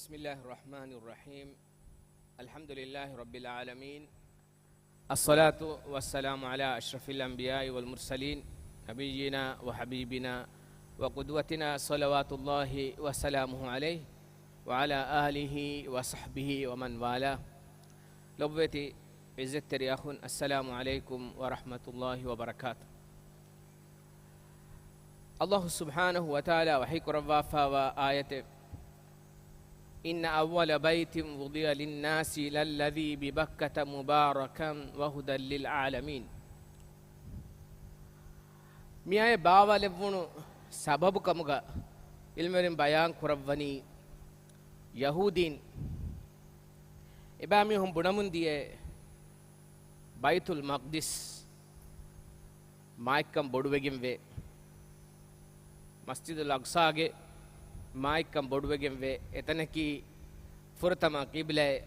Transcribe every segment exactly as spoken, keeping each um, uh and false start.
بسم الله الرحمن الرحيم. الحمد لله رب العالمين. الصلاة والسلام على أشرف الأنبياء والمرسلين، نبينا وحبيبنا وقدوتنا صلوات الله وسلامه عليه وعلى آله وصحبه ومن والاه. ލޮބުވެތި ޢިއްޒަތްތެރި އަޚުން، السلام عليكم ورحمة الله وبركاته. ﷲ ސުބްޙާނަހޫ ވަތަޢާލާ ވަޙީ ކުރައްވާފާވާ އާޔަތެއް، إن أول بيت وضع للناس للذي ببكة مباركا وهدى للعالمين. މި އާޔަތް ބާވާލެއްވުނު ސަބަބު ކަމުގަ ޢިލްމުވެރިން ބަޔާން ކުރައްވަނީ، ޔަހޫދީން އެބައިމީހުން ބުނަމުން ދިޔަ ބައިތުލް މަޤްދިސް މާތްކަން ބޮޑުވެގެންވޭ. މަސްޖިދުލް އަޤްޞާގެ މާތްކަން ބޮޑުވެގެންވޭ. އެތަނަކީ ފުރަތަމަ ޤިބްލައެއް.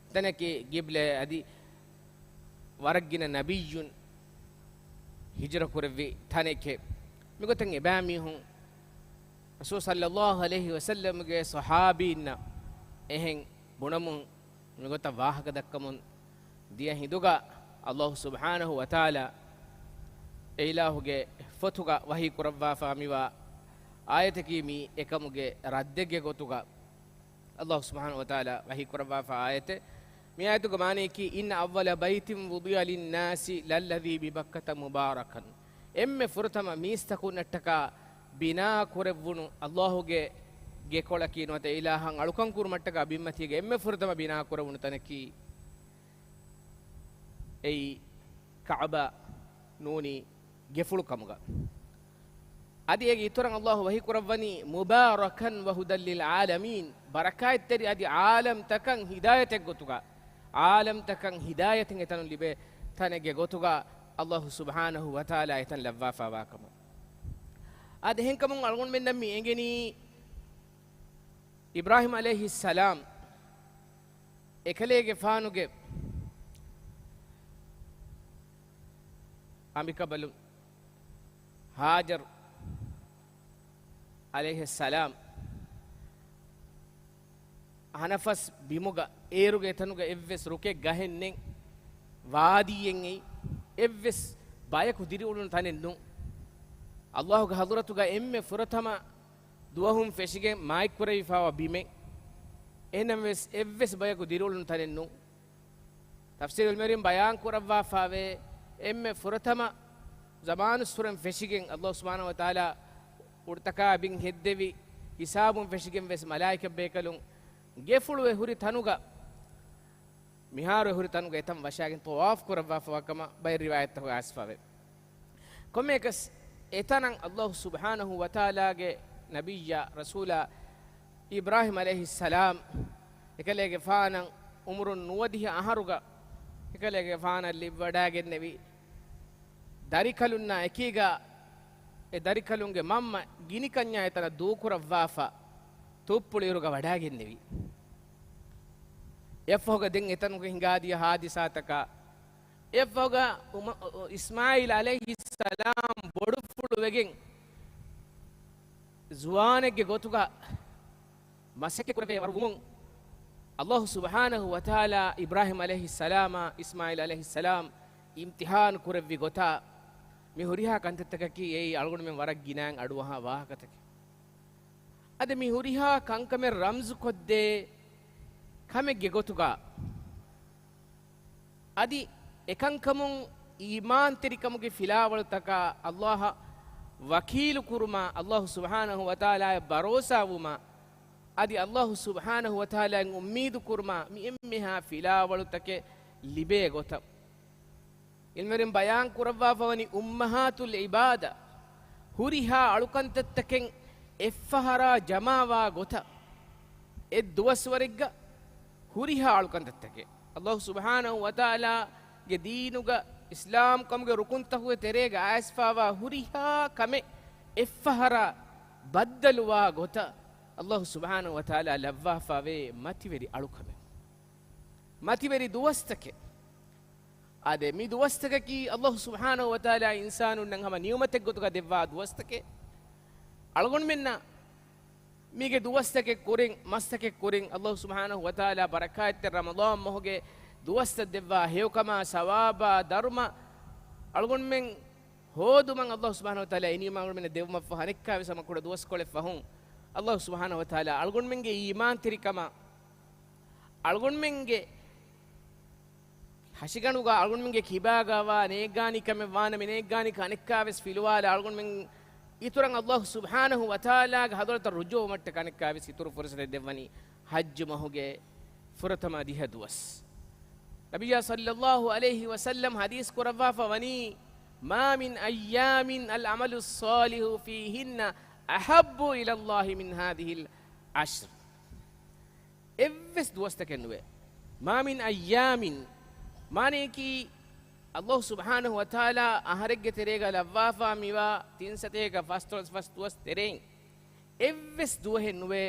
އެތަނަކީ ޤިބްލައެއް. އަދި ވަރަށްގިނަ ނަބިއްޔުން ހިޖުރަ ކުރެއްވި ތަނެކޭ. މިގޮތަށް އެބައިމީހުން ރަސޫލު ޞައްލައްލާހު ޢަލައިހި ވަސައްލަމްގެ ޞަޙާބީންނަށް އެހެން ބުނަމުން މިގޮތަށް ވާހަކަ ދައްކަމުން ދިޔަ ހިނދުގަ، ﷲ ސުބްޙާނަހޫ ވަތަޢާލާ އެ އިލާހުގެ ފޮތުގަ ވަޙީ ކުރައްވާފާ މިވާ އާޔަތަކީ މީ އެކަމުގެ ރައްދެއްގެ ގޮތުގަ، ﷲ ސުބްޙާނަހޫ ވަތަޢާލާ ވަޙީ ކުރައްވާފާ އާޔަތެއް. މި އާޔަތުގެ މާނަޔަކީ، إن أول بيت وضع للناس للذي ببكة مباركا. އެންމެ ފުރަތަމަ މީސްތަކުންނަށްޓަކާ ބިނާ ކުރެއްވުނު ﷲގެ ގެކޮޅަކީ ނުވަތަ އިލާހަށް އަޅުކަން ކުރުމަށްޓަކާ ބިންމަތީގަ އެންމެ ފުރަތަމަ ބިނާ ކުރެވުނު ތަނަކީ އެއީ ކަޢުބާ ނޫނީ ގެފުޅު ކަމުގަ. އަދި އޭގެ އިތުރަށް ﷲ ވަޙީ ކުރައްވަނީ، مباركا وهدى للعالمين. ބަރަކާތްތެރި އަދި ޢާލަމްތަކަށް ހިދާޔަތެއް ގޮތުގަ، ޢާލަމްތަކަށް ހިދާޔަތެއް އެތަނުން ލިބޭ ތަނެއްގެ ގޮތުގަ ﷲ ސުބްޙާނަހޫ ވަތަޢާލާ އެތަން ލައްވާފާވާ ކަމަށް. އަދި އެހެންކަމުން އަޅުގަނޑުމެންނަށް މި އެނގެނީ، އިބްރާހީމް ޢަލައިހިއްސަލާމް އެކަލޭގެފާނުގެ އަނބިކަނބަލުން ހާޖަރު ޢަލައިހިއްސަލާމް އަނަފަސް ބިމުގަ އޭރުގެ އެތަނުގަ އެއްވެސް ރުކެއް ގަހެއް ނެތް، ވާދީއެއް އެއީ، އެއްވެސް ބަޔަކު ދިރިއުޅުނު ތަނެއް ނޫން. ﷲގެ ޙަޟްރަތުގަ އެންމެ ފުރަތަމަ ދުވަހުން ފެށިގެން މާތްކުރެވިފާވާ ބިމެއް. އެހެންނަމަވެސް، އެއްވެސް ބަޔަކު ދިރިއުޅުނު ތަނެއް ނޫން. ތަފްސީރު ޢިލްމުވެރިން ބަޔާން ކުރައްވާފާވޭ، އެންމެ ފުރަތަމަ ޒަމާނުއްސުރެން ފެށިގެން، ﷲ ސުބްޙާނަހޫ ވަތަޢާލާ އުޑުތަކާ ބިން ހެއްދެވި، ހިސާބުން ފެށިގެން ވެސް މަލާއިކަ ބޭކަލުން ގެފުޅު އެ ހުރި ތަނުގަ، މިހާރު އެ ހުރި ތަނުގަ އެތަން ވަށާގެން ޠަވާފު ކުރައްވާފަވާ ކަމަށް ބައެއް ރިވާޔަތްތަކުގަ އައިސްފާވޭ. ކޮންމެއަކަސް، އެތަނަށް ﷲ ސުބްޙާނަހޫ ވަތަޢާލާގެ ނަބިއްޔާ ރަސޫލާ އިބްރާހީމް ޢަލައިހިއްސަލާމް އެކަލޭގެފާނަށް އުމުރުން ނުވަދިހަ އަހަރުގަ އެކަލޭގެފާނަށް ލިބިވަޑައިގެންނެވި ދަރިކަލުންނާ އެކީގަ، އެ ދަރިކަލުންގެ މަންމަ ގިނިކަންޏާ އެތަނަށް ދޫކުރައްވާފަ، ތުއްޕުޅިއިރުގަ ވަޑައިގެންނެވި. އެއަށްފަހުގަ ދެން އެތަނުގަ ހިނގާދިޔަ ހާދިސާތަކާ، އެއަށްފަހުގަ އުމަ-، އު-، އު-، އިސްމާޢީލް ޢަލައިހިއްސަލާމް ބޮޑުފުޅުވެގެން، ޒުވާނެއްގެ ގޮތުގަ މަސައްކަތް ކުރެވޭ ވަރު ވުމުން، ﷲ ސުބްޙާނަހޫ ވަތަޢާލާ އިބްރާހީމް ޢަލައިހިއްސަލާމާ އިސްމާޢީލް ޢަލައިހިއްސަލާމް އިމްތިޙާން ކުރެއްވި ގޮތާ، މި ހުރިހާ ކަންތައްތަކަކީ އެއީ އަޅުގަނޑުމެން ވަރަށް ގިނައިން އަޑުއަހާ ވާހަކަތަކެއް. އަދި މި ހުރިހާ ކަންކަމެއް ރަމްޒުކޮށްދޭ ކަމެއްގެ ގޮތުގަ، އަދި އެކަންކަމުން އީމާންތެރިކަމުގެ ފިލާވަޅުތަކާ، ﷲއަށް ވަކީލު ކުރުމާ، ﷲ ސުބްޙާނަހޫ ވަތަޢާލާއަށް ބަރޯސާވުމާ، އަދި ﷲ ސުބްޙާނަހޫ ވަތަޢާލާއަށް އުއްމީދު ކުރުމާ، މި އެންމެހާ ފިލާވަޅުތަކެއް ލިބޭ ގޮތަށް. ޢިލްމުވެރިން ބަޔާން ކުރައްވާފަވަނީ އުއްމަހާތުލް ޢިބާދާ، ހުރިހާ އަޅުކަންތައްތަކެއް އެއްފަހަރާ ޖަމާވާ ގޮތަށް، އެއް ދުވަސްވަރެއްގަ ހުރިހާ އަޅުކަންތައްތަކެއް، ﷲ ސުބްޙާނަހޫ ވަތަޢާލާގެ ދީނުގަ އިސްލާމްކަމުގެ ރުކުންތަކުގެ ތެރޭގަ އައިސްފާވާ ހުރިހާ ކަމެއް އެއްފަހަރާ ބައްދަލުވާ ގޮތަށް، ﷲ ސުބްޙާނަހޫ ވަތަޢާލާ ލައްވާފާވޭ މަތިވެރި އަޅުކަމެއް. މަތިވެރި ދުވަސްތަކެއް. އާދެ، މި ދުވަސްތަކަކީ ﷲ ސުބްޙާނަހޫ ވަތަޢާލާ އިންސާނުންނަށް ހަމަ ނިޢުމަތެއް ގޮތުގަ ދެއްވާ ދުވަސްތަކެއް. އަޅުގަނޑުމެންނަށް މީގެ ދުވަސްތަކެއް ކުރިން، މަސްތަކެއް ކުރިން، އައްލާހު ސުބްޙާނަހު ވަތަޢާލާ ބަރަކާތްތެރި ރަމަޟާން މަހުގެ ދުވަސްތައް ދެއްވާ ހެޔޮކަމާ ސަވާބާ ދަރުމަ އަޅުގަނޑުމެން ހޯދުމަށް އައްލާހު ސުބްޙާނަހު ވަތަޢާލާ އެ ނިޢުމަތް އަޅުގަނޑުމެންނަށް ދެއްވުމަށްފަހު އަނެއްކާވެސް ހަމަ ކުޑަ ދުވަސްކޮޅެއް ފަހުން އައްލާހު ސުބްޙާނަހު ވަތަޢާލާ އަޅުގަނޑުމެންގެ އީމާންތެރިކަމާ، އަޅުގަނޑުމެންގެ ހަށިގަނޑުގަ އަޅުގަނޑުމެންގެ ކިބާގަވާ ނޭއްގާނީ ކަމެއް ވާނަމަ، ނޭއްގާނީ ކަނެއްކާވެސް ފިލުވާލާ، އަޅުގަނޑުމެން އިތުރަށް އައްލާހު ސުބްޙާނަހު ވަތަޢާލާގެ ޙަޟްރަތަށް ރުޖޫޢަވުމަށްޓަކައި އަނެއްކާވެސް އިތުރު ފުރުޞަތެއް ދެއްވަނީ ޙައްޖު މަހުގެ ފުރަތަމަ ދިހަ ދުވަސް. ނަބިއްޔާ ޞައްލައްލާހު ޢަލައިހި ވަސައްލަމް ޙަދީޘް ކުރައްވާފަ ވަނީ، "ما من أيام العمل الصالح فيهن أحب إلى الله من هذه العشر." އެއްވެސް ދުވަސްތަކެއް ނުވޭ. "ما من أيام" މާނަޔަކީ، އައްލާހު ސުބްޙާނަހު ވަތަޢާލާ އަހަރެއްގެ ތެރޭގަ ލައްވާފާ މިވާ ތިން ސަތޭކަ ފަސްދޮޅަސް ފަސް ދުވަސް ތެރެއިން އެއްވެސް ދުވަހެއް ނުވޭ،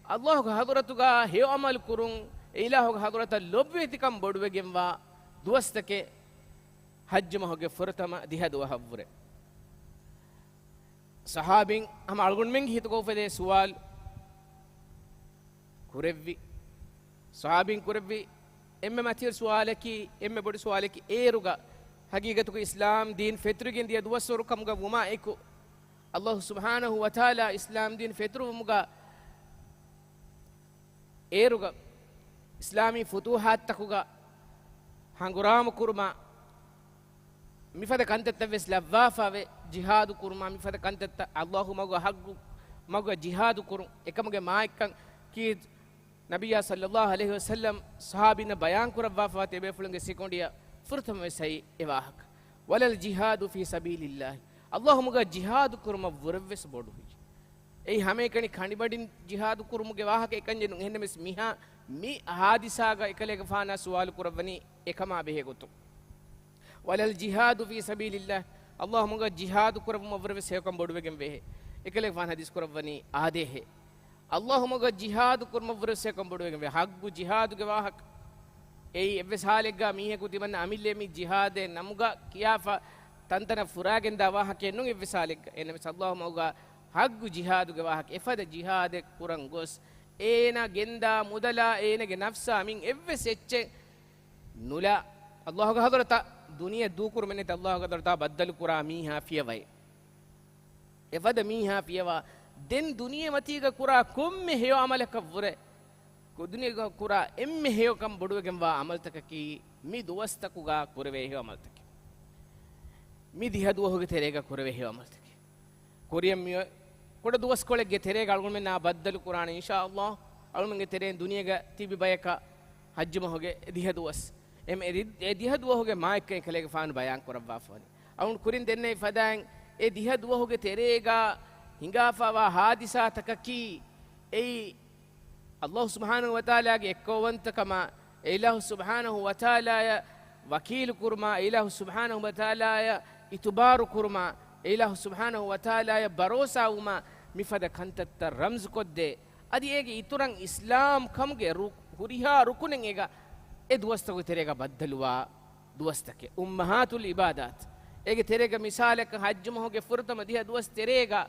އައްލާހުގެ ޙަޟްރަތުގަ ހެޔޮ ޢަމަލު ކުރުން، އެ އިލާހުގެ ޙަޟްރަތަށް ލޮބުވެތިކަން ބޮޑުވެގެންވާ ދުވަސްތަކެއް ޙައްޖު މަހުގެ ފުރަތަމަ ދިހަ ދުވަހަށްވުރެ. ޞަޙާބީން ހަމަ އަޅުގަނޑުމެންގެ ހިތުގަ އުފެދޭ ސުވާލު ކުރެއްވި، ޞަޙާބީން ކުރެއްވި އެންމެ މަތިވެރި ސުވާލަކީ، އެންމެ ބޮޑު ސުވާލަކީ، އޭރުގަ ހަގީގަތުގަ އިސްލާމް ދީން ފެތުރިގެން ދިޔަ ދުވަސްވަރު ކަމުގަ ވުމާ އެކު، އައްލާހު ސުބްޙާނަހު ވަތަޢާލާ އިސްލާމް ދީން ފެތުރުވުމުގަ އޭރުގަ އިސްލާމީ ފުތޫޙާތްތަކުގަ ހަނގުރާމަ ކުރުމަށް މިފަދަ ކަންތައްތައް ވެސް ލައްވާފަވޭ، ޖިހާދު ކުރުމަށް މިފަދަ ކަންތައްތައް، އައްލާހު މަގުގަ ޙައްޤު މަގުގަ ޖިހާދު ކުރުން. އެކަމުގެ މާތްކަން ކީ ނަބިއްޔާ ޞައްލައްލާހު ޢަލައިހި ވަސައްލަމް ޞަޙާބީންނަށް ބަޔާން ކުރައްވާފަވާ ތިބޭފުޅުންގެ ސިކުނޑިއަށް ފުރަތަމަވެސް އައި އެ ވާހަކަ. "ولا الجهاد في سبيل الله." އައްލާހު މަގުގަ ޖިހާދު ކުރުމަށް ވުރެވެސް ބޮޑު ހުއްޖަ. އެއީ ހަމައެކަނި ކަނޑިމަޑިން ޖިހާދު ކުރުމުގެ ވާހަކަ އެކަންޏެއް ނޫން. އެހެންނަމަވެސް މިހާ މި ޙާދިސާގަ އެކަލޭގެފާނާ ސުވާލު ކުރައްވަނީ އެކަމާ ބެހޭ ގޮތުން. "ولا الجهاد في سبيل الله." އައްލާހު މަގުގަ ޖިހާދު ކުރެއްވުމަށްވުރެވެސް ހެޔޮކަން ބޮޑުވެގެން ވޭހޭ. އެކަލޭގެފާނު ޙަދީޘް ކުރައްވަނީ އާދޭހޭ. އައްލާހު މަގުގަ ޖިހާދު ކުރުމަށްވުރެވެސް ހެޔޮކަން ބޮޑުވެގެން ވޭ. ޙައްޤު ޖިހާދުގެ ވާހަކަ. އެއީ އެއްވެސް ޙާލެއްގަ މީހަކު ތިމަންނަ އަމިއްލަ މި ޖިހާދެއް ނަމުގަ ކިޔާފަ ތަންތަނަށް ފުރާގެންދާ ވާހަކައެއް ނޫން އެއްވެސް ޙާލެއްގަ. އެހެންނަމަވެސް އައްލާހު މަގުގަ ޙައްޤު ޖިހާދުގެ ވާހަކަ. އެފަދަ ޖިހާދެއް ކުރަން ގޮސް، އޭނަ ގެންދާ މުދަލާ، އޭނަގެ ނަފްސާ މިން އެއްވެސް އެއްޗެއް ނުލާ، އައްލާހުގެ ޙަޟްރަތަށް ދުނިޔެ ދޫކުރުމެއް ނެތި، އައްލާހުގެ ޙަޟްރަތާ ބައްދަލު ކުރާ މީހާ ފިޔަވައި. އެފަދަ މީހާ ފިޔަވާ، ދެން ދުނިޔެމަތީގަ ކުރާ ކޮންމެ ހެޔޮ ޢަމަލަކަށްވުރެ، ދުނިޔޭގަ ކުރާ އެންމެ ހެޔޮކަން ބޮޑުވެގެންވާ ޢަމަލުތަކަކީ، މި ދުވަސްތަކުގަ ކުރެވޭ ހެޔޮ ޢަމަލުތަކެއް. މި ދިހަ ދުވަހުގެ ތެރޭގަ ކުރެވޭ ހެޔޮ ޢަމަލުތަކެއް. ކުރިއަށް މިއޮތް ކުޑަ ދުވަސްކޮޅެއްގެ ތެރޭގަ އަޅުގަނޑުމެންނާ ބައްދަލު ކުރާނެ، އިންޝާﷲ. އަޅުމެންގެ ތެރެއިން ދުނިޔޭގަ ތިބި ބަޔަކަށް ޙައްޖު މަހުގެ ދިހަ ދުވަސް. އެމް އެ ރި-، އެ ދިހަ ދުވަހުގެ މާތްކަން އެކަލޭގެފާނު ބަޔާން ކުރައްވާފަވަނީ. އަޅުން ކުރިން ދެންނެވި ފަދައިން އެ ދިހަ ދުވަހުގެ ތެރޭގަ ހިނގާފަވާ ޙާދިސާތަކަކީ، އެއީ އައްލާހު ސުބްޙާނަހު ވަތަޢާލާގެ އެއްކައުވަންތަކަމާ، އެ އިލާހު ސުބްޙާނަހު ވަތަޢާލާއަށް ވަކީލު ކުރުމާ، އެ އިލާހު ސުބްޙާނަހު ވަތަޢާލާއަށް އިތުބާރު ކުރުމާ، އެ އިލާހު ސުބްޙާނަހު ވަތަޢާލާއަށް ބަރޯސާ ވުމާ، މިފަދަ ކަންތައްތައް ރަމްޒުކޮށްދޭ. އަދި އޭގެ އިތުރަށް އިސްލާމް ކަމުގެ ރު-، ހުރިހާ ރުކުނެއް އޭގަ އެ ދުވަސްތަކުގެ ތެރޭގަ ބައްދަލުވާ ދުވަސްތަކެއް. އުއްމަހާތުލް އިބާދާތް. އޭގެ ތެރޭގަ މިސާލަކަށް ޙައްޖު މަހުގެ ފުރަތަމަ ދިހަ ދުވަސް ތެރޭގަ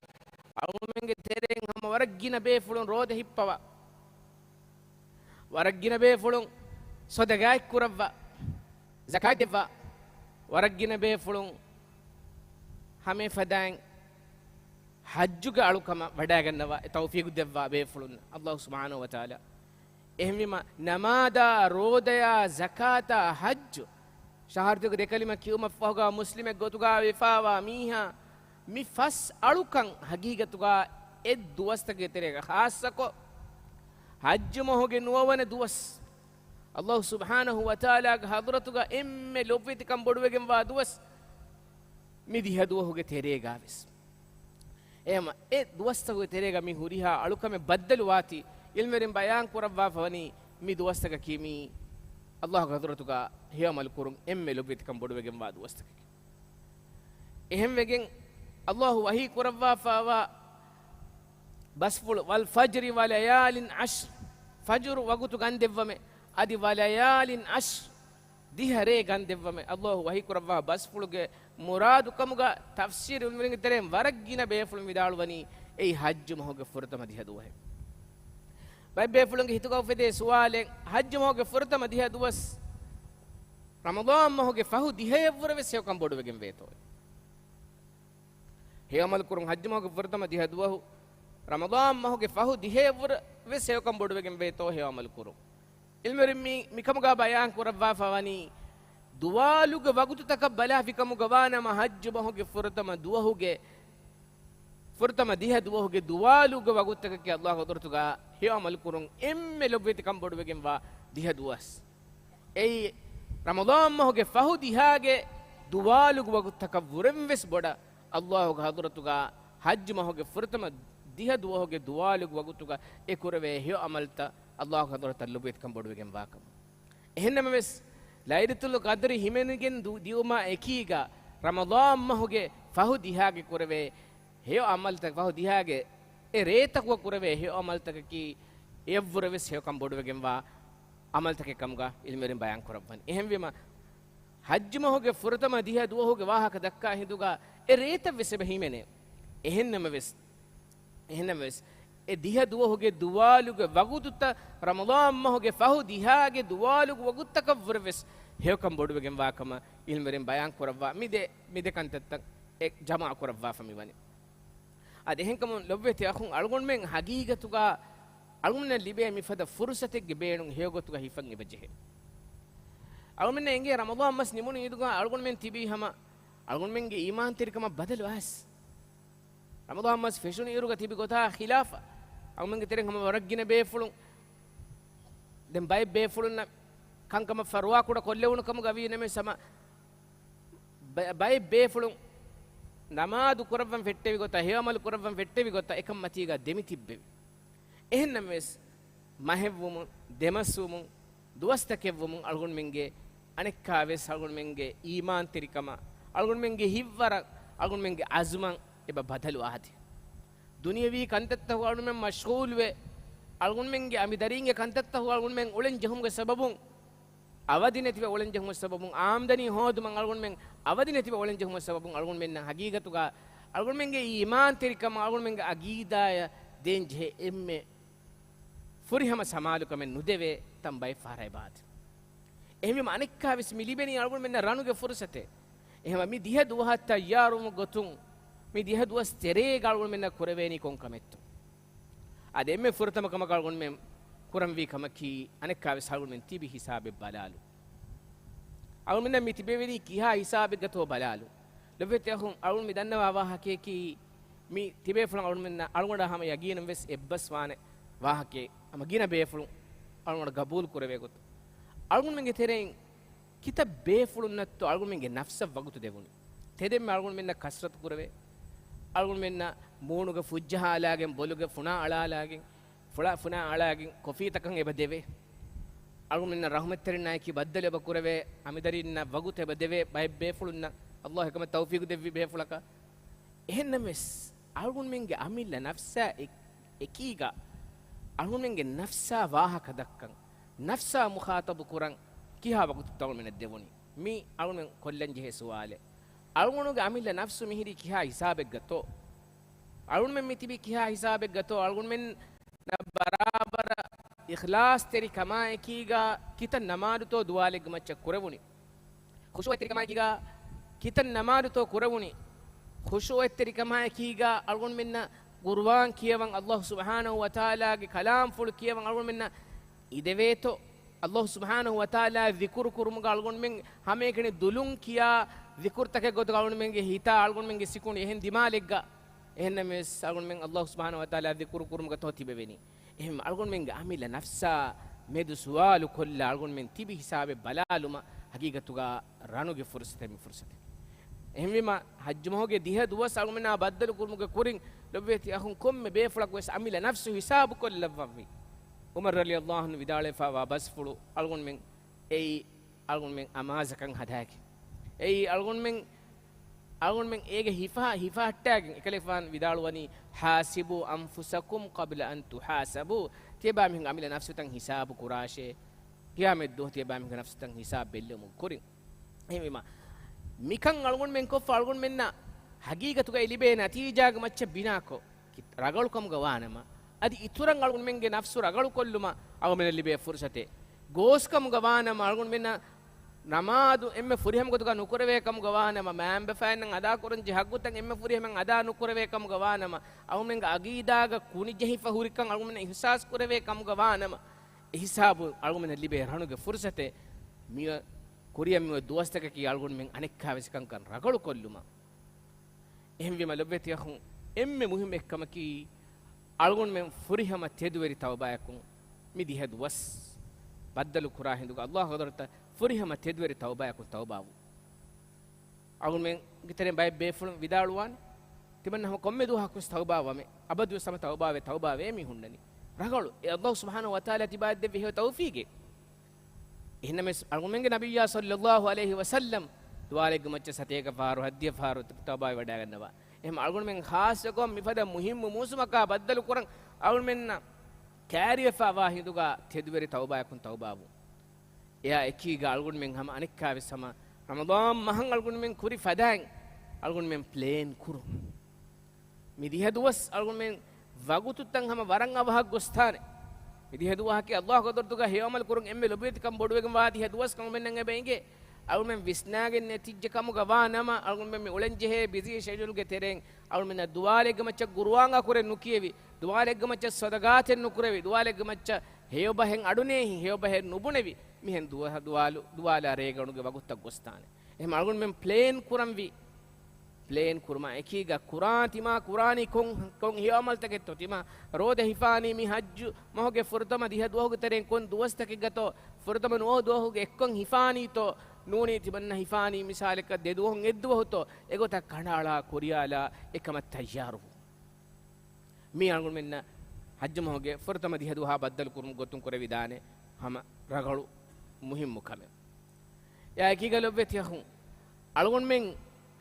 އަޅުމެންގެ ތެރެއިން ހަމަ ވަރަށް ގިނަ ބޭފުޅުން ރޯދަ ހިއްޕަވާ، ވަރަށް ގިނަ ބޭފުޅުން ޞަދަޤާތް ކުރައްވާ، ޒަކާތް ދެއްވާ، ވަރަށް ގިނަ ބޭފުޅުން ހަމައެފަދައިން ޙައްޖުގެ އަޅުކަމަށް ވަޑައިގަންނަވާ އެ ތައުފީޤު ދެއްވާ ބޭފުޅުން އައްލާހު ސުބްޙާނަހު ވަތަޢާލާ. އެހެންވީމަ، ނަމާދާ، ރޯދަޔާ، ޒަކާތާ، ޙައްޖު، ޝަހާދަތުގެ ދެކަލިމަ ކިޔުމަށްފަހުގަ މުސްލިމެއް ގޮތުގަ ވެފަވާ މީހާ، މި ފަސް އަޅުކަން ޙަޤީޤަތުގަ އެ ދުވަސްތަކުގެ ތެރޭގަ، ޚާއްޞަކޮށް ޙައްޖު މަހުގެ ނުވަވަނަ ދުވަސް، އައްލާހު ސުބްޙާނަހު ވަތަޢާލާގެ ޙަޟްރަތުގަ އެންމެ ލޮބުވެތިކަން ބޮޑުވެގެންވާ ދުވަސް، މި ދިހަ ދުވަހުގެ ތެރޭގަވެސް. އެހެންވީމަ، އެ ދުވަސްތަކުގެ ތެރޭގަ މި ހުރިހާ އަޅުކަމެއް ބައްދަލުވާތީ، ޢިލްމުވެރިން ބަޔާން ކުރައްވާފަވަނީ، މި ދުވަސްތަކަކީ މީ އައްލާހުގެ ޙަޟްރަތުގަ ހެޔޮ ޢަމަލު ކުރުން އެންމެ ލޮބުވެތިކަން ބޮޑުވެގެންވާ ދުވަސްތަކެކޭ. އެހެންވެގެން އައްލާހު ވަޙީ ކުރައްވާފައިވާ ބަސްފުޅު، "والفجر وليال عشر"، ފަޖުރު ވަގުތު ގަންދެއްވަމޭ، އަދި "وليال عشر"، ދިހަ ރޭ ގަންދެއްވަމޭ. އައްލާހު ވަޙީ ކުރައްވާ ބަސްފުޅުގެ މުރާދު ކަމުގަ ތަފްސީރު ޢިލްމުވެރިންގެ ތެރެއިން ވަރަށް ގިނަ ބޭފުޅުން ވިދާޅުވަނީ، އެއީ ޙައްޖު މަހުގެ ފުރަތަމަ ދިހަ ދުވަހެއް. ބައެއް ބޭފުޅުންގެ ހިތުގަ އުފެދޭ ސުވާލެއް، ޙައްޖު މަހުގެ ފުރަތަމަ ދިހަ ދުވަސް ރަމަޟާން މަހުގެ ފަހު ދިހައަށްވުރެ ވެސް ހެޔޮކަން ބޮޑުވެގެން ވޭތޯ؟ ހެޔޮ ޢަމަލު ކުރުން ޙައްޖު މަހުގެ ފުރަތަމަ ދިހަ ދުވަހު ރަމަޟާން މަހުގެ ފަހު ދިހައަށްވުރެ ވެސް ހެޔޮކަން ބޮޑުވެގެން ވޭތޯ ހެޔޮ ޢަމަލު ކުރުން؟ ޢިލްމުވެރިން މި، މިކަމުގަ ބަޔާން ކުރައްވާފަ ވަނީ، ދުވާލުގެ ވަގުތުތަކަށް ބަލާފިކަމުގަ ވާނަމަ، ޙައްޖު މަހުގެ ފުރަތަމަ ދުވަހުގެ، ފުރަތަމަ ދިހަ ދުވަހުގެ ދުވާލުގެ ވަގުތުތަކަކީ ﷲ ޙަޟްރަތުގަ ހެޔޮ ޢަމަލު ކުރުން އެންމެ ލޮބުވެތިކަން ބޮޑުވެގެންވާ ދިހަ ދުވަސް. އެއީ، ރަމަޟާން މަހުގެ ފަހު ދިހާގެ ދުވާލުގެ ވަގުތުތަކަށް ވުރެން ވެސް ބޮޑަށް ﷲ ގެ ޙަޟްރަތުގަ ޙައްޖު މަހުގެ ފުރަތަމަ ދިހަ ދުވަހުގެ ދުވާލުގެ ވަގުތުގަ އެ ކުރެވޭ ހެޔޮ ޢަމަލުތައް ﷲ ގެ ޙަޟްރަތަށް ލޮބުވެތިކަން ބޮޑުވެގެންވާކަމަށް. އެހެންނަމަވެސް، ލައިލަތުލް ޤަދްރި ހިމެނިގެން ދު-، ދިއުމާ އެކީގަ ރަމަޟާން މަހުގެ ފަހު ދިހާގެ ކުރެވޭ ހެޔޮ ޢަމަލުތައް، ފަހު ދިހާގެ އެ ރޭތަކުގަ ކުރެވޭ ހެޔޮ ޢަމަލުތަކަކީ އެއަށްވުރެ ވެސް ހެޔޮކަން ބޮޑުވެގެންވާ ޢަމަލުތަކެއް ކަމުގަ ޢިލްމުވެރިން ބަޔާން ކުރައްވަނީ. އެހެންވީމަ، ޙައްޖު މަހުގެ ފުރަތަމަ ދިހަ ދުވަހުގެ ވާހަކަ ދައްކާ ހިނދުގަ އެ ރޭތައް ވެސް އެބަ ހިމެނޭ. އެހެންނަމަވެސް، އެހެންނަމަވެސް، އެ ދިހަ ދުވަހުގެ ދުވާލުގެ ވަގުތުތައް ރަމަޟާން މަހުގެ ފަހު ދިހާގެ ދުވާލުގެ ވަގުތުތަކަށްވުރެ ވެސް ހެޔޮކަން ބޮޑުވެގެންވާ ކަމަށް ޢިލްމުވެރިން ބަޔާން ކުރައްވާ މި ދެ، މި ދެ ކަންތައްތައް އެ ޖަމާ ކުރައްވާފަ މިވަނީ. އަދި އެހެންކަމުން ލޮބުވެތި އަޚުން، އަޅުގަނޑުމެން ޙަޤީޤަތުގަ އަޅުގަނޑުމެންނަށް ލިބޭ މިފަދަ ފުރުޞަތެއްގެ ބޭނުން ހެޔޮގޮތުގަ ހިފަން އެބަޖެހޭ. އަޅުގަނޑުމެންނަށް އެނގޭ ރަމަޟާން މަސް ނިމުނު އިރުގަ އަޅުގަނޑުމެން ތިބީ ހަމަ އަޅުގަނޑުމެންގެ އީމާންތެރިކަމަށް ބަދަލު އައިސް. ރަމަޟާން މަސް ފެށުނު އިރުގަ ތިބި ގޮތާ ޚިލާފަށް، އަޅުގަނޑުމެންގެ ތެރެއިން ހަމަ ވަރަށް ގިނަ ބޭފުޅުން، ދެން ބައެއް ބޭފުޅުންނަށް ކަންކަމަށް ފަރުވާ ކުޑަ ކޮށްލެވުނު ކަމުގަ ވީ ނަމަވެސް ހަމަ ބަ-، ބައެއް ބޭފުޅުން ނަމާދު ކުރައްވަން ފެއްޓެވި ގޮތަށް، ހެޔޮ ޢަމަލު ކުރައްވަން ފެއްޓެވި ގޮތަށް އެކަން މަތީގަ ދެމި ތިއްބެވި. އެހެންނަމަވެސް، މަހެއްވުމުން، ދެމަސްވުމުން، ދުވަސްތަކެއްވުމުން އަޅުގަނޑުމެންގެ އަނެއްކާވެސް އަޅުގަނޑުމެންގެ އީމާންތެރިކަމަށް، އަޅުގަނޑުމެންގެ ހިތްވަރަށް، އަޅުގަނޑުމެންގެ ޢަޒުމަށް އެބަ ބަދަލު އާދޭ. ދުނިޔަވީ ކަންތައްތަކުގަ އަޅުގަނޑުމެން މަޝްޣޫލުވެ، އަޅުގަނޑުމެންގެ އަނބިދަރީންގެ ކަންތައްތަކުގަ އަޅުގަނޑުމެން އުޅެން ޖެހުމުގެ ސަބަބުން، އަވަދި ނެތިވެ އުޅެން ޖެހުމުގެ ސަބަބުން، އާމްދަނީ ހޯދުމަށް އަޅުގަނޑުމެން އަވަދި ނެތިވެ އުޅެން ޖެހުމުގެ ސަބަބުން، އަޅުގަނޑުމެންނަށް ޙަޤީޤަތުގަ އަޅުގަނޑުމެންގެ އީމާންތެރިކަމަށް، އަޅުގަނޑުމެންގެ ޢަޤީދާއަށް ދޭން ޖެހޭ އެންމެ ފުރިހަމަ ސަމާލުކަމެއް ނުދެވޭ ތަން ބައެއް ފަހަރަށް އެބަ އާދޭ. އެހެންވީމަ އަނެއްކާވެސް މި ލިބެނީ އަޅުގަނޑުމެންނަށް ރަނުގެ ފުރުޞަތެއް. އެހެންވީމަ މި ދިހަ ދުވަހަށް ތައްޔާރުވުމުގެ ގޮތުން، މި ދިހަ ދުވަސް ތެރޭގަ އަޅުގަނޑުމެންނަށް ކުރެވޭނީ ކޮން ކަމެއްތޯ؟ އަދި އެންމެ ފުރަތަމަ ކަމަކަށް އަޅުގަނޑުމެން ކުރަންވީ ކަމަކީ، އަނެއްކާވެސް އަޅުގަނޑުމެން ތިބި ހިސާބެއް ބަލާލުން. އަޅުގަނޑުމެންނަށް މި ތިބެވެނީ ކިހާ ހިސާބެއްގަތޯ ބަލާލުން. ލޮބުވެތި އަޚުން، އަޅުގަނޑު މި ދަންނަވާ ވާހަކަޔަކީ، މި ތިބޭފުޅުން އަޅުގަނޑުމެންނަށް، އަޅުގަނޑަށް ހަމަ ޔަގީނުން ވެސް އެއްބަސްވާނެ ވާހަކައެއް، ހަމަ ގިނަ ބޭފުޅުން އަޅުގަނޑަށް ގަބޫލު ކުރެވޭ ގޮތުން. އަޅުގަނޑުމެންގެ ތެރެއިން ކިތައް ބޭފުޅުންނަށްތޯ އަޅުގަނޑުމެންގެ ނަފްސަށް ވަގުތު ދެވުނީ؟ ތެދެންމެ އަޅުގަނޑުމެންނަށް ކަސްރަތު ކުރެވޭ، އަޅުގަނޑުމެންނަށް މޫނުގެ ފުއްޖަހާލާގެން، ބޮލުގެ ފުނާ އަޅާލާގެން، ފުޅާ ފުނާ އަޅާގެން ކޮފީތަކަށް އެބަ ދެވޭ. އަޅުގަނޑުމެންނަށް ރަޙުމަތްތެރިންނާއެކީ ބައްދަލު އެބަ ކުރެވޭ، އަނބިދަރީންނަށް ވަގުތު އެބަ ދެވޭ، ބައެއް ބޭފުޅުންނަށް ﷲ އެކަމަށް ތައުފީގު ދެއްވި ބޭފުޅަކަށް. އެހެންނަމަވެސް، އަޅުގަނޑުމެންގެ އަމިއްލަ ނަފްސާ އެ-، އެކީގަ، އަޅުގަނޑުމެންގެ ނަފްސާ ވާހަކަ ދައްކަން، ނަފްސާ މުޚާޠަބު ކުރަން ކިހާ ވަގުތެއްތޯ އަޅުގަނޑުމެންނަށް ދެވުނީ؟ މީ އަޅުގަނޑުމެން ކޮށްލަން ޖެހޭ ސުވާލެއް. އަޅުގަނޑުގެ އަމިއްލަ ނަފްސު މިހިރީ ކިހާ ހިސާބެއްގަތޯ؟ އަޅުގަނޑުމެން މި ތިބީ ކިހާ ހިސާބެއްގަތޯ؟ އަޅުގަނޑުމެންނަށް ބަރާބަރަށް އިޚްލާޞްތެރިކަމާއެކީގަ ކިތައް ނަމާދުތޯ ދުވާލެއްގެ މައްޗަށް ކުރެވުނީ؟ ޚުޝޫޢަތްތެރިކަމާއެކީގަ ކިތައް ނަމާދުތޯ ކުރެވުނީ؟ ޚުޝޫޢަތްތެރިކަމާއެކީގަ އަޅުގަނޑުމެންނަށް ޤުރުއާން ކިޔަވަން، ﷲ ސުބްޙާނަހޫ ވަތަޢާލާގެ ކަލާމްފުޅު ކިޔަވަން އަޅުގަނޑުމެންނަށް އިދެވޭތޯ؟ ﷲ ސުބްޙާނަހޫ ވަތަޢާލާ ޛިކުރު ކުރުމުގަ އަޅުގަނޑުމެން ހަމައެކަނި ދުލުން ކިޔާ ޛިކުރުތަކެއް ގޮތުގަ އަޅުގަނޑުމެންގެ ހިތާ އަޅުގަނޑުމެންގެ ސިކުނޑި އެހެން ދިމާލެއްގަ. އެހެންނަމަވެސް، އަޅުގަނޑުމެން ﷲ ސުބްޙާނަހޫ ވަތަޢާލާ ޛިކުރު ކުރުމުގަތޯ ތިބެވެނީ؟ އެހެން އަޅުގަނޑުމެންގެ އަމިއްލަ ނަފްސާ މެދު ސުވާލު ކޮށްލާ އަޅުގަނޑުމެން ތިބި ހިސާބެއް ބަލާލުމަށް ހަޤީޤަތުގަ ރަނުގެ ފުރުޞަތެއް މި ފުރުޞަތެއް. އެހެންވީމަ، ޙައްޖު މަހުގެ ދިހަ ދުވަސް އަޅުގަނޑުމެންނާ ބައްދަލު ކުރުމުގެ ކުރިން، ލޮބުވެތި އަޚުން، ކޮންމެ ބޭފުޅަކު ވެސް އަމިއްލަ ނަފްސު ހިސާބު ކޮށްލައްވަންވީ. ޢުމަރު ރަޟިޔަﷲ ޢަންހު ވިދާޅުވެފައިވާ ބަސްފުޅު އަޅުގަނޑުމެން އެއީ އަޅުގަނޑުމެން އަމާޒަކަށް ހަދާގެން. އެއީ އަޅުގަނޑުމެން، އަޅުގަނޑުމެން އޭގެ ހިފަހަ-، ހިފަހައްޓާގެން އެކަލޭގެފާނު ވިދާޅުވަނީ، "حاسبوا أنفسكم قبل أن تحاسبوا." ތިޔަބައިމީހުން އަމިއްލަ ނަފްސުތައް ހިސާބު ކުރާށޭ. ޤިޔާމަތްދުވަހު ތިޔަބައިމީހުން ނަފްސުތައް ހިސާބު ބެއްލެވުމުގެ ކުރިން. އެހެންވީމަ، މިކަން އަޅުގަނޑުމެން ކޮށްފަ އަޅުގަނޑުމެންނަށް ހަގީގަތުގައި ލިބޭ ނަތީޖާގެ މައްޗަށް ބިނާކޮށް، ކި-، ރަނގަޅުކަމުގަ ވާނަމަ، އަދި އިތުރަށް އަޅުގަނޑުމެންގެ ނަފްސު ރަގަޅުކޮށްލުމަށް އަޅުގަނޑުމެންނަށް ލިބޭ ފުރުސަތެއް. ގޯސްކަމުގަ ވާނަމަ އަޅުގަނޑުމެންނަށް ނަމާދު އެންމެ ފުރިހަމަ ގޮތުގަ ނުކުރެވޭ ކަމުގަ ވާނަމަ، މައިންބަފައިންނަށް އަދާކުރަންޖެހޭ ހައްގުތައް އެންމެ ފުރިހަމައިން އަދާ ނުކުރެވޭ ކަމުގަ ވާނަމަ، އަޅުގަނޑުމެންގެ އަގީދާގަ ކުނިޖެހިފަ ހުރިކަން އަޅުގަނޑުމެންނަށް އިހްސާސް ކުރެވޭ ކަމުގަ ވާނަމަ، އެހިސާބުން އަޅުގަނޑުމެންނަށް ލިބޭ ރަނުގެ ފުރުސަތެއް މި ކުރިއަށް މި ދުވަސްތަކަކީ އަޅުގަނޑުމެން އަނެއްކާވެސް ކަންކަން ރަގަޅުކޮށްލުމަށް. އެހެންވީމަ ލޮބުވެތި އަޚުން، އެންމެ މުހިއްމު އެއްކަމަކީ، އަޅުގަނޑުމެން ފުރިހަމަ ތެދުވެރި ތައުބާއަކުން މި ދިހަ ދުވަސް ބައްދަލު ކުރާ ހިނދުގަ އައްލާހު ޙަޟްރަތަށް ފުރިހަމަ ތެދުވެރި ތައުބާއަކުން ތައުބާވުން. އަޅުގަނޑުމެންގެ ތެރެއިން ބައެއް ބޭފުޅުން ވިދާޅުވާނެ، ތިމަންނަ ހަމަ ކޮންމެ ދުވަހަކުވެސް ތައުބާވަމޭ، އަބަދުވެސް ހަމަ ތައުބާވޭ، ތައުބާވޭ މީ ހުންނަނީ. ރަނގަޅު، އެ އައްލާހު ސުބްޙާނަހު ވަތަޢާލާ ތިބާ ދެއްވި ހެޔޮ ތައުފީގެއް. އެހެންނަމަވެސް އަޅުގަނޑުމެންގެ ނަބިއްޔާ ޞައްލައްލާހު ޢަލައިހި ވަސައްލަމް ދުވާލެއްގެ މައްޗަށް ސަތޭކަ ފަހަރު ހަތްދިހަ ފަހަރު ތައުބާވެވަޑައިގަންނަވާ. އެހެން އަޅުގަނޑުމެން ޚާއްޞަކޮށް މިފަދަ މުހިއްމު މޫސުމަކާ ބައްދަލުކުރަން އަޅުގަނޑުމެންނަށް ކައިރިވެފަވާ ހިނދުގަ ތެދުވެރި ތައުބާއަކުން ތައުބާވުން. އެއާ އެކީގަ އަޅުގަނޑުމެން ހަމަ އަނެއްކާވެސް ހަމަ ރަމަޟާން މަހަށް އަޅުގަނޑުމެން ކުރި ފަދައިން އަޅުގަނޑުމެން ޕްލޭން ކުރުން. މި ދިހަ ދުވަސް އަޅުގަނޑުމެން ވަގުތުތައް ހަމަ ވަރަށް އަވަހަށް ގޮސްތާނެ. މި ދިހަ ދުވަހަކީ އައްލާހު ޙަޟްރަތުގަ ހެޔޮ ޢަމަލު ކުރުން އެންމެ ލޮބުވެތިކަން ބޮޑުވެގެންވާ ދިހަ ދުވަސް ކަމުމެންނަށް އެބަ އެނގޭ. އަޅުގަނޑުމެން ވިސްނާގެން ނެތިއްޖެ ކަމުގަ ވާ ނަމަ، އަޅުގަނޑުމެން މި އުޅެންޖެހޭ ބިޒީ ޝެޑިއުލްގެ ތެރެއިން އަޅުގަނޑުމެންނަށް ދުވާލެއްގެ މައްޗަށް ޤުރުއާން އަކުރެއް ނުކިޔެވި، ދުވާލެއްގެ މައްޗަށް ޞަދަޤާތެއް ނުކުރެވި، ދުވާލެއްގެ މައްޗަށް ހެޔޮ ބަހެއް އަޑުނޭހި، ހެޔޮ ބަހެއް ނުބުނެވި، މިހެން ދުވަ-، ދުވާލު-، ދުވާލާ ރޭގަނޑުގެ ވަގުތުތައް ގޮސްތާނެ. އެހެން އަޅުގަނޑުމެން ޕްލޭން ކުރަންވީ، ޕްލޭން ކުރުމާ އެކީގަ ކުރާން ތިމާ ކުރާނީ ކޮން، ކޮން ހެޔޮ ޢަމަލުތަކެއްތޯ؟ ތިމާ ރޯދަ ހިފާނީ މި ޙައްޖު މަހުގެ ފުރަތަމަ ދިހަ ދުވަހުގެ ތެރެއިން ކޮން ދުވަސްތަކެއްގަތޯ؟ ފުރަތަމަ ނުވަ ދުވަހުގެ އެއްކޮން ހިފާނީތޯ؟ ނޫނީ ތިމަންނަ ހިފާނީ މިސާލަކަށް ދެ ދުވަހުން އެއްދުވަހުތޯ؟ އެގޮތަށް ކަނޑައަޅާ ކުރިޔާލާ އެކަމަށް ތައްޔާރުވުން. މީ އަޅުގަނޑުމެންނަށް ޙައްޖު މަހުގެ ފުރަތަމަ ދިހަ ދުވަހާ ބައްދަލު ކުރުމުގެ ގޮތުން ކުރެވިދާނެ ހަމަ ރަގަޅު މުހިއްމު ކަމެއް. އެއާއެކީގަ ލޮބުވެތި އަޚުން، އަޅުގަނޑުމެން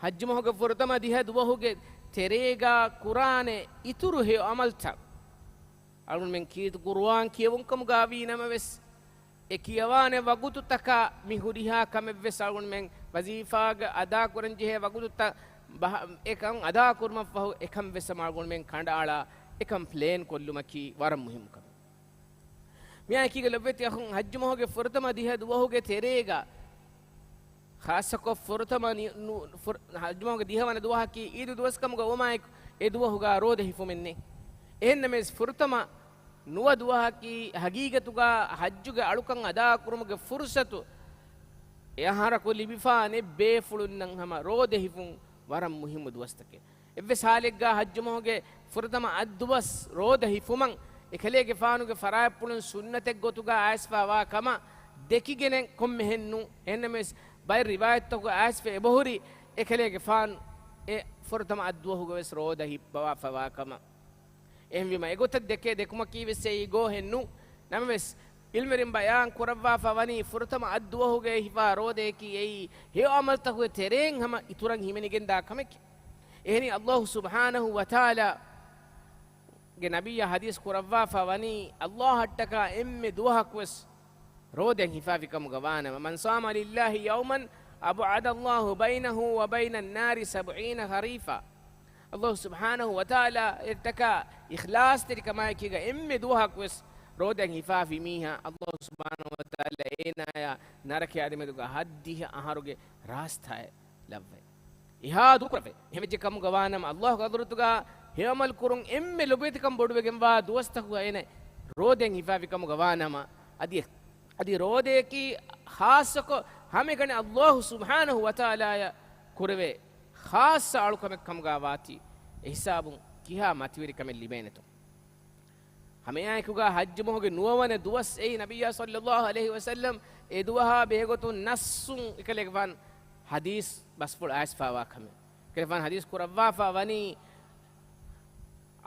ޙައްޖު މަހުގެ ފުރަތަމަ ދިހަ ދުވަހުގެ ތެރޭގަ ކުރާނެ އިތުރު ހެޔޮ ޢަމަލުތައް، އަޅުގަނޑުމެން ކީރިތި ޤުރުއާން ކިޔެވުން ކަމުގަ ވީ ނަމަވެސް، އެ ކިޔަވާނެ ވަގުތުތަކާ މި ހުރިހާ ކަމެއްވެސް އަޅުގަނޑުމެން ވަޒީފާގަ އަދާކުރަންޖެހޭ ވަގުތުތައް ބަހަ-، އެކަން އަދާކުރުމަށްފަހު އެކަންވެސް ހަމަ އަޅުގަނޑުމެން ކަނޑައަޅާ އެކަން ޕްލޭން ކޮށްލުމަކީ ވަރަށް މުހިއްމު ކަމެއް. މިއާއެކީގަ ލޮބުވެތި އަޚުން، ޙައްޖު މަހުގެ ފުރަތަމަ ދިހަ ދުވަހުގެ ތެރޭގަ، ޚާއްޞަކޮށް ފުރަތަމަ ނި-، ނު-، ފުރ-، ޙައްޖު މަހުގެ ދިހަވަނަ ދުވަހަކީ ޢީދު ދުވަސް ކަމުގަ ވުމާއެކު، އެ ދުވަހުގަ ރޯދަ ހިފުމެއް ނެތް. އެހެންނަމަވެސް، ފުރަތަމަ ނުވަ ދުވަހަކީ ޙަޤީޤަތުގަ ޙައްޖުގެ އަޅުކަން އަދާކުރުމުގެ ފުރުޞަތު އެ އަހަރަކު ލިބިފާނެ ބޭފުޅުންނަށް ހަމަ ރޯދަ ހިފުން ވަރަށް މުހިއްމު ދުވަސްތަކެއް. އެއްވެސް ޙާލެއްގަ ޙައްޖު މަހުގެ ފުރަތަމަ އަށް ދުވަސް ރޯދަ ހިފުމަށް އެކަލޭގެފާނުގެ ފަރާތްޕުޅުން ސުންނަތެއް ގޮތުގަ އައިސްފަވާ ކަމަށް ދެކިގެނެއް ކޮންމެހެން ނޫން. އެހެންނަމަވެސް، ބައެއް ރިވާޔަތްތަކުގަ އައިސްފަ އެބަހުރި އެކަލޭގެފާނު އެ ފުރަތަމަ އަށް ދުވަހުގަވެސް ރޯދަ ހިއްޕަވާފަވާ ކަމަށް. އެހެންވީމަ، އެގޮތަށް ދެކޭ ދެކުމަކީވެސް އެއީ ގޯހެއް ނޫން. ނަމަވެސް، ޢިލްމުވެރިން ބަޔާން ކުރައްވާފަ ވަނީ، ފުރަތަމަ އަށް ދުވަހުގައި ހިފާ ރޯދަޔަކީ އެއީ ހެޔޮ ޢަމަލުތަކުގެ ތެރެއިން ހަމަ އިތުރަށް ހިމެނިގެންދާ ކަމެކޭ. އެހެނީ، އައްލާހު ސުބްޙާނަހު ވަތަޢާލާގެ ނަބިއްޔާ ޙަދީޘް ކުރައްވާފަ ވަނީ، އައްލާހަށްޓަކާ އެންމެ ދުވަހަކުވެސް ރޯދައިން ހިފާފިކަމުގަ ވާނަމަ، "من صام لله يوما أبعد الله بينه وبين النار سبعين خريفا." އައްލާހު ސުބްޙާނަހު ވަތަޢާލާއަށްޓަކާ އިޚްލާޞްތެރިކަމާއެކީގަ އެންމެ ދުވަހަކުވެސް ރޯދައިން ހިފާފި މީހާ، އައްލާހު ސުބްޙާނަހު ވަތަޢާލާ އޭނާޔާ ނަރަކަޔާ ދެމެދުގަ ހަތްދިހަ އަހަރުގެ ރާސްތާއެއް ލައްވައި. އެހާ ދޫކުރެވޭ. އެހެންވެއްޖެ ކަމުގަ ވާނަމަ، އައްލާހުގެ ޙަޟްރަތުގަ ހެޔޮ ޢަމަލު ކުރުން އެންމެ ލޮބުވެތިކަން ބޮޑުވެގެންވާ ދުވަސްތަކުގަ އޭނަ ރޯދައިން ހިފާފި ކަމުގަ ވާނަމަ، އަދި، އަދި ރޯދަޔަކީ ޚާއްޞަކޮށް ހަމައެކަނި އައްލާހު ސުބްޙާނަހު ވަތަޢާލާޔަށް ކުރެވޭ ޚާއްޞަ އަޅުކަމެއް ކަމުގަ ވާތީ، އެހިސާބުން ކިހާ މަތިވެރިކަމެއް ލިބޭނެތޯ؟ ހަމައެއާއެކުގަ ޙައްޖު މަހުގެ ނުވަވަނަ ދުވަސް އެއީ ނަބިއްޔާ ޞައްލައްލާހު ޢަލައިހި ވަސައްލަމް އެ ދުވަހާ ބެހޭގޮތުން ނައްޞުން އެކަލޭގެފާނު ޙަދީޘް ބަސްފުޅު އައިސްފަވާ ކަމެއް. އެކަލޭގެފާނު ޙަދީޘް ކުރައްވާފަ ވަނީ،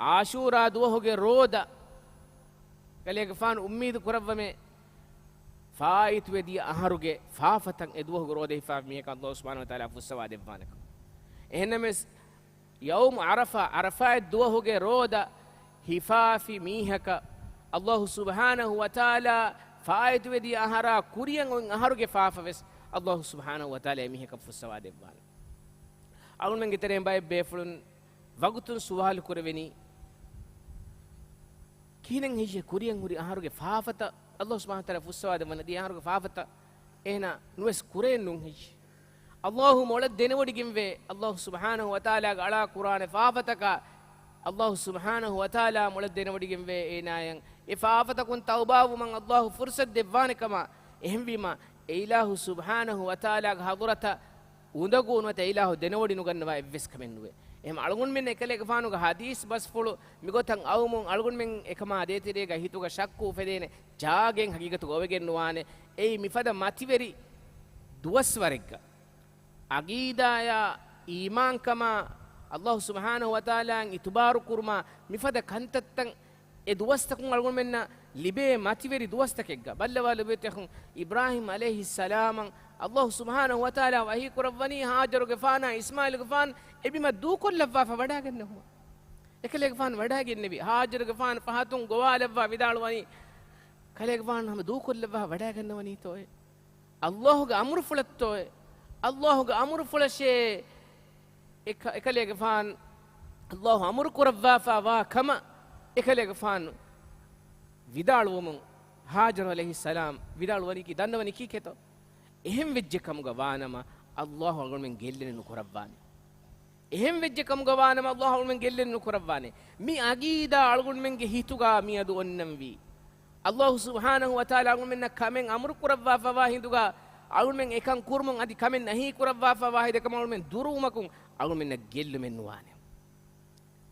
ޢާޝޫރާ ދުވަހުގެ ރޯދަ އެކަލޭގެފާނު އުއްމީދު ކުރައްވަމޭ، ފާއިތުވެ ދިޔަ އަހަރުގެ ފާފަތައް އެ ދުވަހުގެ ރޯދަ ހިފާފި މީހަކަށް އައްލާހު ސުބްޙާނަހު ވަތަޢާލާ ފުއްސަވާ ދެއްވާނެކަން. އެހެންނަމަވެސް، ޔައުމު ޢަރަފާ، ޢަރަފާތް ދުވަހުގެ ރޯދަ ހިފާފި މީހަކަށް އައްލާހު ސުބްޙާނަހު ވަތަޢާލާ ފާއިތުވެ ދިޔަ އަހަރާ ކުރިއަށް އޮތް އަހަރުގެ ފާފަވެސް އައްލާހު ސުބްޙާނަހު ވަތަޢާލާ އެމީހަކަށް ފުއްސަވާ ދެއްވާނެ. އަޅުގަނޑުމެންގެ ތެރެއިން ބައެއް ބޭފުޅުން ވަގުތުން ސުވާލު ކުރެވެނީ، ކިހިނެއް ހެއްޔޭ ކުރިޔަށް ހުރި އަހަރުގެ ފާފަތައް؟ އައްލާހު ސުބްޙާނަހު ވަތަޢާލާ ފުއްސަވާދެއްވަން އަދި އަހަރުގެ ފާފަތައް އޭނާ ނުވެސް ކުރޭން ނޫން ހެއްޔޭ؟ އައްލާހު މޮޅަށް ދެނެވޮޑިގެންވޭ. އައްލާހު ސުބްޙާނަހު ވަތަޢާލާގެ އަޅާ ކުރާނެ ފާފަތަކާ އައްލާހު ސުބްޙާނަހު ވަތަޢާލާ މޮޅަށް ދެނެވޮޑިގެންވޭ އޭނާޔަށް އެ ފާފަތަކުން ތައުބާވުމަށް އައްލާހު ފުރުސަތު ދެއްވާނެ ކަމަށް. އެހެންވީމަ، އެ އިލާހު ސުބްޙާނަހު ވަތަޢާލާގެ ޙަޟުރަތަށް އުނދަގޫ ނުވަތަ އިލާހު ދެނެވޮޑި ނުގަންނަވާ އެއްވެސް ކަމެއް ނުވޭ. އެހެން އަޅުގަނޑުމެން އެކަލޭގެފާނުގެ ޙަދީޘް ބަސްފުޅު މިގޮތަށް އައުމުން، އަޅުގަނޑުމެން އެކަމާ ދޭތެރޭގަ ހިތުގަ ޝައްކު އުފެދޭނެ ޖާގައެއް ޙަޤީޤަތުގަ އޮވެގެން ނުވާނެ. އެއީ މިފަދަ މަތިވެރި ދުވަސްވަރެއްގަ ޢަޤީދާޔާ އީމާންކަމާ، އައްލާހު ސުބްޙާނަހު ވަތަޢާލާއަށް އިތުބާރު ކުރުމާ، މިފަދަ ކަންތައްތައް އެ ދުވަސްތަކުން އަޅުގަނޑުމެންނަށް ލިބޭ މަތިވެރި ދުވަސްތަކެއްގަ. ބައްލަވާ ލޮބުވެތި އަޚުން، އިބްރާހީމް ޢަލައިހިއްސަލާމަށް އައްލާހު ސުބްޙާނަހު ވަތަޢާލާ ވަޙީ ކުރައްވަނީ ހާޖަރުގެފާނާ އިސްމާޢީލުގެފާން އެބިމަށް ދޫކޮށްލައްވާފަ ވަޑާގަންނަވުމަށް. އެކަލޭގެފާނު ވަޑާގެންނެވި ހާޖަރުގެފާނު ފަހަތުން ގޮވާލައްވާ ވިދާޅުވަނީ، ކަލޭގެފާނު ހަމަ ދޫކޮށްލައްވާ ވަޑާގަންނަވަނީތޯއޭ؟ އައްލާހުގެ އަމުރުފުޅަށްތޯއޭ؟ އައްލާހުގެ އަމުރުފުޅަށޭ އެކަ-، އެކަލޭގެފާނު އައްލާހު އަމުރު ކުރައްވާފަ ވާ ކަމަށް އެކަލޭގެފާނު ވިދާޅުވުމުން، ހާޖަރު ޢަލައިހިއްސަލާމް ވިދާޅުވަނީކީ، ދަންނަވަނީ ކީކޭތޯ؟ އެހެން ވެއްޖެ ކަމުގަ ވާނަމަ، އައްލާހު އަޅުގަނޑުމެން ގެއްލެން ނުކުރައްވާނެ. އެހެން ވެއްޖެ ކަމުގަ ވާނަމަ، އައްލާހު އަޅުގަނޑުމެން ގެއްލެން ނުކުރައްވާނެ. މި ޢަޤީދާ އަޅުގަނޑުމެންގެ ހިތުގަ މިއަދު އޮންނަންވީ. އައްލާހު ސުބްޙާނަހު ވަތަޢާލާ އަޅުގަނޑުމެންނަށް ކަމެއް އަމުރު ކުރައްވާފަވާ ހިނދުގަ، އަޅުގަނޑުމެން އެކަން ކުރުމުން އަދި ކަމެއް ނަހީ ކުރައްވާފަވާ ހިނދު އެކަމަށް އަޅުގަނޑުމެން ދުރުވުމަކުން، އަޅުގަނޑުމެންނަށް ގެއްލުމެއް ނުވާނެ.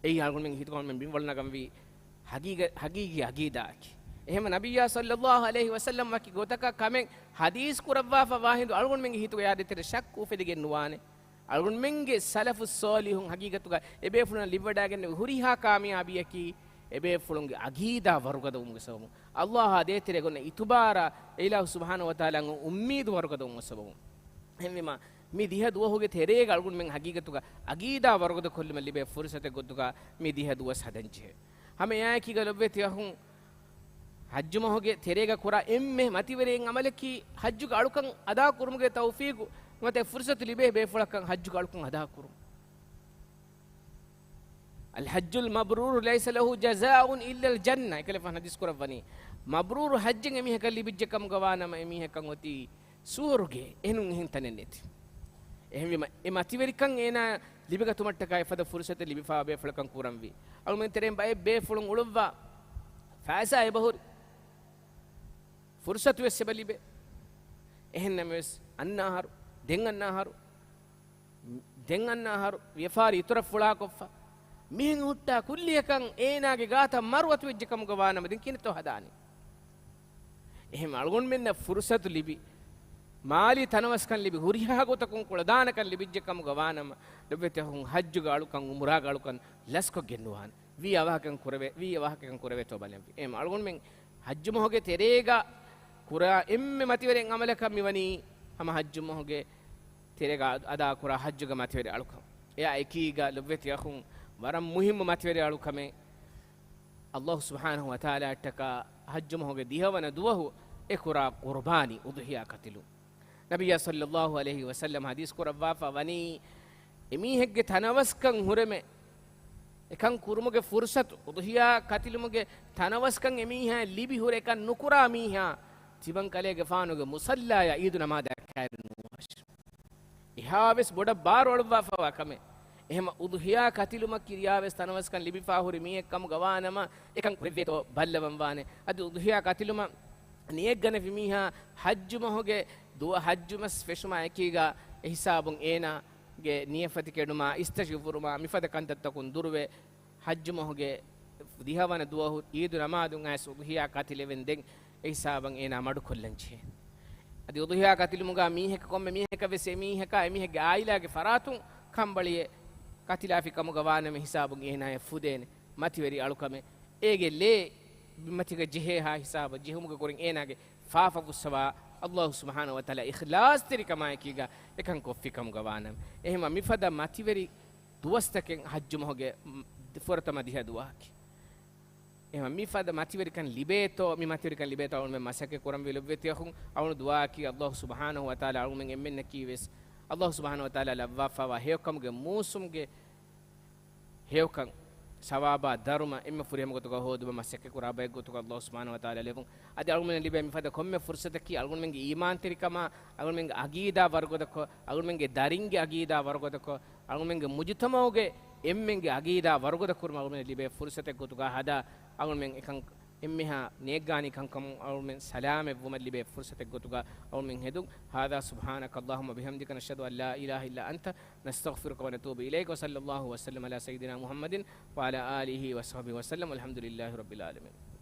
އެއީ އަޅުގަނޑުމެން ހިތުގަ އަޅުގަނޑުމެން ބިންވަޅު ނަގަންވީ ޙަޤީޤަ-، ޙަޤީޤީ ޢަޤީދާއަކީ. އެހެން ނަބިއްޔާ ޞައްލައްލާހު ޢަލައިހި ވަސައްލަމް ވަކި ގޮތަކަށް ކަމެއް ޙަދީޘް ކުރައްވާފަވާ ހިނދު އަޅުގަނޑުމެންގެ ހިތުގަ އެއާ ދޭތެރޭ ޝައްކު އުފެދިގެން ނުވާނެ. އަޅުގަނޑުމެންގެ ސަލަފުއް ޞާލިޙުން ޙަޤީޤަތުގަ އެބޭފުޅުން ލިބިވަޑައިގެންނެވި ހުރިހާ ކާމިޔާބީއަކީ، އެބޭފުޅުންގެ ޢަޤީދާ ވަރުގަދަވުމުގެ ސަބަބުން، އައްލާހާ ދޭތެރޭގަ އޮންނަ އިތުބާރާ، އެ އިލާހު ސުބްޙާނަހު ވަތަޢާލާގެ އުއްމީދު ވަރުގަދަވުމުގެ ސަބަބުން. އެހެންވީމަ، މި ދިހަ ދުވަހުގެ ތެރޭގަ އަޅުގަނޑުމެން ޙަޤީޤަތުގަ ޢަޤީދާ ވަރުގަދަ ކޮށްލުމަށް ލިބޭ ފުރުޞަތެއް ގޮތުގަ މި ދިހަ ދުވަސް ހަދަންޖެހޭ. ހަމަ އެއާއެކީގަ ލޮބުވެތި އަޚުން، ޙައްޖު މަހުގެ ތެރޭގަ ކުރާ އެންމެ މަތިވެރި އެއް ޢަމަލަކީ، ޙައްޖުގެ އަޅުކަން އަދާ ކުރުމުގެ ތައުފީޤު ނުވަތަ ފުރުޞަތު ލިބޭ ބޭފުޅަކަށް ޙައްޖުގެ އަޅުކަން އަދާ ކުރުން. الحج المبرور ليس له جزاء إلا الجنة. އެކަލޭގެފާނު ޙަދީޘް ކުރައްވަނީ، މަބްރޫރު ޙައްޖެއް އެމީހަކަށް ލިބިއްޖެ ކަމުގަ ވާނަމަ، އެމީހަކަށް އޮތީ ސުވަރުގެ، އެހެން އެހެން ތަނެއް ނެތި. އެހެންވީމަ، އެ މަތިވެރިކަން އޭނާ ލިބިގަތުމަށްޓަކާ އެފަދަ ފުރުޞަތެއް ލިބިފާ ބޭފުޅަކަށް ކުރަންވީ. އަޅުމެން ތެރެއިން ބައެއް ބޭފުޅުން އުޅުއްވާ ފައިސާ އެބަހުރި، ފުރުޞަތުވެސް އެބަ ލިބޭ. އެހެންނަމަވެސް، އަންނަ އަހަރު، ދެން އަންނަ އަހަރު، ދެން އަންނަ އަހަރު ވިޔަފާރި އިތުރަށް ފުޅާކޮށްފަ، މިހެން ހުއްޓާ ކުއްލިއަކަށް އޭނާގެ ގާތަށް މަރު އަތުވެއްޖެ ކަމުގަ ވާނަމަ، ދެން ކިހިނެއްތޯ ހަދާނީ؟ އެހެން އަޅުގަނޑުމެންނަށް ފުރުޞަތު ލިބި، މާލީ ތަނަވަސްކަން ލިބި، ހުރިހާ ގޮތަކުން ކުޅަދާނަކަން ލިބިއްޖެ ކަމުގަ ވާނަމަ، ލޮބުވެތި އަޚުން، ޙައްޖުގެ އަޅުކަން، ޢުމްރާގެ އަޅުކަން ލަސްކޮށްގެން ނުވާނެ. ވީ އަވަހަކަށް ކުރެވޭ، ވީ އަވަހަކަށް ކުރެވޭތޯ ބަލަންވީ. އެހެން އަޅުގަނޑުމެން ޙައްޖު މަހުގެ ތެރޭގަ ކުރާ އެންމެ މަތިވެރި ޢަމަލަކަށް މިވަނީ ހަމަ ޙައްޖު މަހުގެ ތެރޭގަ އަދާ ކުރާ ޙައްޖުގެ މަތިވެރި އަޅުކަން. އެއާ އެކީގަ ލޮބުވެތި އަޚުން، ވަރަށް މުހިއްމު މަތިވެރި އަޅުކަމެއް، އައްލާހު ސުބްޙާނަހު ވަތަޢާލާއަށްޓަކާ ޙައްޖު މަހުގެ ދިހަވަނަ ދުވަހު އެ ކުރާ ޤުރުބާނީ، އުޟުޙިޔާ ކަތިލުން. ނަބިއްޔާ ޞައްލައްލާހު ޢަލައިހި ވަސައްލަމް ޙަދީޘް ކުރައްވާފަ ވަނީ، އެމީހެއްގެ ތަނަވަސްކަން ހުރެމެ، އެކަން ކުރުމުގެ ފުރުޞަތު، އުޟުޙިޔާ ކަތިލުމުގެ ތަނަވަސްކަން އެމީހާ ލިބި ހުރެ އެކަން ނުކުރާ މީހާ، ތިމަން ކަލޭގެފާނުގެ މުޞައްލާޔަށް ޢީދު ނަމާދަށް ކައިރި ނުވާށި. އެހާވެސް ބޮޑަށް ބާރު އަޅުއްވާފަވާ ކަމެއް. އެހެމަ އުޟުޙިޔާ ކަތިލުމަށް ކިރިޔާވެސް ތަނަވަސްކަން ލިބިފާ ހުރި މީހެއް ކަމުގަ ވާނަމަ، އެކަން ކުރެއްވޭތޯ ބައްލަވަން ވާނެ. އަދި އުޟުޙިޔާ ކަތިލުމަށް ނިޔަތްގަނެފި މީހާ ޙައްޖު މަހުގެ ދުވަ-، ޙައްޖު މަސް ފެށުމާ އެކީގަ އެހިސާބުން އޭނާގެ ނިޔަތް ފަތި ކެޑުމާ، އިސްތަށި އުފުރުމާ، މިފަދަ ކަންތައްތަކުން ދުރުވެ، ޙައްޖު މަހުގެ ދިހަވަނަ ދުވަހު ޢީދު ނަމާދުން އައިސް އުޟުޙިޔާ ކަތިލެވެން ދެން އެހިސާބަށް އޭނާ މަޑުކޮށްލަންޖެހޭ. އަދި އުޟުޙިޔާ ކަތިލުމުގަ މީހަކަށް ކޮންމެ މީހަކަށް ވެސް އެމީހަކާ އެމީހެއްގެ އާއިލާގެ ފަރާތުން ކަނބަޅިއެއް ކަތިލާފި ކަމުގަ ވާނަމަ ހިސާބުން އޭނާޔަށް ފުދޭނެ މަތިވެރި އަޅުކަމެއް. އޭގެ ލޭ ބިންމަތީގަ ޖެހޭހާ ހިސާބަށް ޖެހުމުގެ ކުރިން އޭނާގެ ފާފަ ފުއްސަވާ އައްލާހު ސުބްޙާނަހު ވަތަޢާލާ އިޚްލާޞްތެރިކަމާއެކީގަ އެކަން ކޮށްފި ކަމުގަ ވާނަމަ. އެހެމަ މިފަދަ މަތިވެރި ދުވަސްތަކެއް ޙައްޖު މަހުގެ ފުރަތަމަ ދިހަ ދުވަހަކީ. އެހެމަ މިފަދަ މަތިވެރިކަން ލިބޭތޯ، މި މަތިވެރިކަން ލިބޭތޯ އަޅުގަނޑުމެން މަސައްކަތް ކުރަންވީ ލޮބުވެތި އަޚުން. އަޅުގަނޑު ދުޢާއަކީ އައްލާހު ސުބްޙާނަހު ވަތަޢާލާ އަޅުގަނޑުމެން އެންމެންނަކީ ވެސް އައްލާހު ސުބްޙާނަހު ވަތަޢާލާ ލައްވާފަވާ ހެޔޮކަމުގެ މޫސުމްގެ ހެޔޮކަން ސަވާބާ ދަރުމަ އެންމެ ފުރިހަމަ ގޮތުގަ ހޯދުމަށް މަސައްކަތް ކުރާ ބައެއް ގޮތުގަ އައްލާހު ސުބްޙާނަހޫ ވަތަޢާލާ ލެއްވުން. އަދި އަޅުގަނޑުމެންނަށް ލިބޭ މިފަދަ ކޮންމެ ފުރުޞަތަކީ އަޅުގަނޑުމެންގެ އީމާންތެރިކަމާ، އަޅުގަނޑުމެންގެ އަގީދާ ވަރުގަދަކޮށް، އަޅުގަނޑުމެންގެ ދަރިންގެ އަގީދާ ވަރުގަދަކޮށް، އަޅުގަނޑުމެންގެ މުޖުތަމަޢުގެ އެންމެންގެ އަގީދާ ވަރުގަދަ ކުރުމަށް އަޅުގަނޑުމެންނަށް ލިބޭ ފުރުޞަތެއް ގޮތުގަ ހަދާ، އަޅުގަނޑުމެން އެކަން އެންމެހާ ނޭއްގާނީ ކަންކަމުން އަޅުގަނޑުމެން ސަލާމަތްވުމަށް ލިބޭ ފުރުޞަތެއް ގޮތުގަ އަޅުގަނޑުމެން ހެދުން. هذا سبحانك اللهم وبحمدك نشهد أن لا إله إلا أنت نستغفرك ونتوب إليك وصلى الله وسلم على سيدنا محمد وعلى آله وصحبه وسلم والحمد لله رب العالمين.